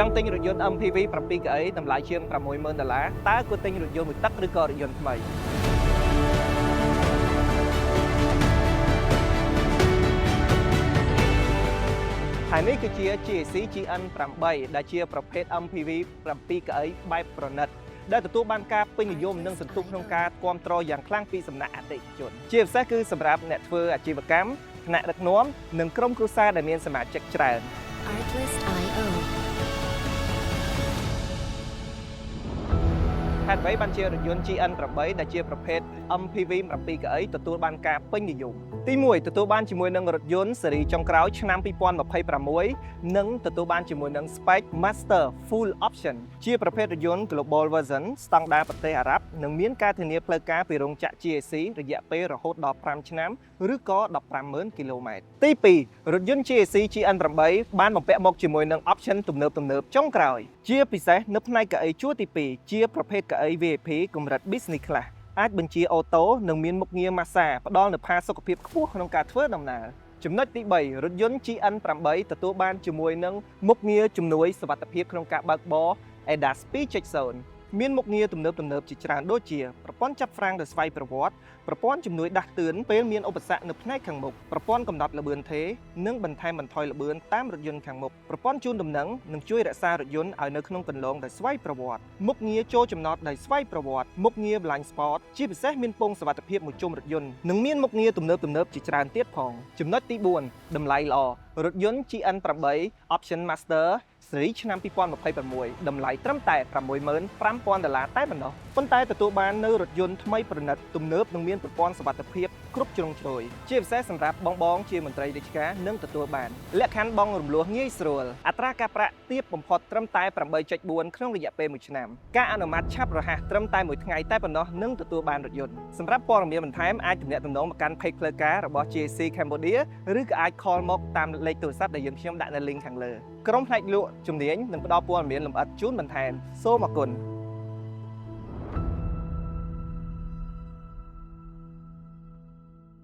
ចង់ទិញរថយន្ត MPV 7កៅអីតម្លៃជាង60,000ដុល្លារតើគួរទិញរថយន្តមួយទឹកឬក៏រថយន្តថ្មីហើយនេះគឺជា GAC GN8 ដែលជាប្រភេទ MPV 7កៅអីបែបប្រណិតដែលទទួលបានការពេញនិយមនិងសន្ទុះក្នុងការគាំទ្រយ៉ាងខ្លាំងពីសំណាក់អតិថិជនជាពិសេសគឺសម្រាប់អ្នកធ្វើអាជីវកម្មថ្នាក់ដឹកនាំនិងក្រុមគ្រួសារដែលមានសមាជិកច្រើន Artlist.io. ហេតុអ្វីបានជារថយន្ត GN8 ដែលជាប្រភេទ MPV 7កៅអីទទួលបានការពេញនិយមទី1ទទួលបានជាមួយនឹងរថយន្តស៊េរីចុងក្រោយឆ្នាំ2026និងទទួលបានជាមួយនឹង Spec Master Full Option ជាប្រភេទរថយន្ត Global Version ស្តង់ដារប្រទេសអារ៉ាប់និងមានការធានាផ្លូវការពីរោងចក្រ GAC រយៈពេលរហូតដល់5ឆ្នាំឬក៏150,000គីឡូម៉ែត្រទី2រថយន្ត GAC GN8 បានបំពាក់មកជាមួយនឹង option ទំនើបៗចុងក្រោយ ជាពិសេសនៅផ្នែកកៅអីជួរទី2ជាប្រភេទកៅអី VIP កម្រិត Business Class អាចបញ្ជាអូតូនិងមានមុខងារម៉ាស្សាផ្ដល់នូវផាសុកភាពខ្ពស់ក្នុងការធ្វើដំណើរចំណុចទី3រថយន្ត GN8 ទទួលបានជាមួយនឹងមុខងារជំនួយសុវត្ថិភាពក្នុងការបើកបរ ADAS 2.0មានមុខងារទំនើបៗជាច្រើនដូចជាប្រព័ន្ធចាប់ហ្វ្រាំងដោយស្វ័យប្រវត្តិប្រព័ន្ធជំនួយដាស់តឿនពេលមានឧបសគ្គនៅផ្នែកខាងមុខប្រព័ន្ធកំណត់ល្បឿនថេរនិងបន្ថែមបន្ថយល្បឿនតាមរថយន្តខាងមុខប្រព័ន្ធជូនដំណឹងនិងជួយរក្សារថយន្តឲ្យនៅក្នុងគន្លងដោយស្វ័យប្រវត្តិមុខងារចូលចំណតដោយស្វ័យប្រវត្តិមុខងារ blind spot ជាពិសេសមានពងសុវត្ថិភាពមួយជុំរថយន្តនិងមានមុខងារទំនើបៗជាច្រើនទៀតផងចំណុចទី4តម្លៃល្អរថយន្ត GN8 Option Master ស៊េរីឆ្នាំ2026តម្លៃត្រឹមតែ65,000ដុល្លារតែប៉ុណ្ណោះប៉ុន្តែទទួលបាននូវរថយន្តថ្មីប្រណិតទំនើបនិងមានប្រព័ន្ធសុវត្ថិភាពគ្រប់ជ្រុងជ្រោយជាពិសេសសម្រាប់បងបងជាមន្ត្រីរាជការនឹងទទួលបានលក្ខខណ្ឌបង់រំលោះងាយស្រួលអត្រាការប្រាក់ទាបបំផុតត្រឹមតែ8.4ក្នុងរយៈពេល1ឆ្នាំការអនុម័តឆាប់រហ័សត្រឹមតែមួយថ្ងៃតែប៉ុណ្ណោះនឹងទទួលបានរថយន្តសម្រាប់ព័ត៌មានបន្ថែមអាចទំនាក់ទំនងមកកាន់ page ផ្លូវការរបស់ GAC Cambodia ឬក៏អាច call មកតាមលេខទូរស័ព្ទដែលយើងខ្ញុំដាក់នៅ link ខាងលើក្រុមផ្នែកលក់ជំនាញនឹងផ្ដល់ព័ត៌មានលម្អិតជូនបន្ថែមសូមអរគុណ។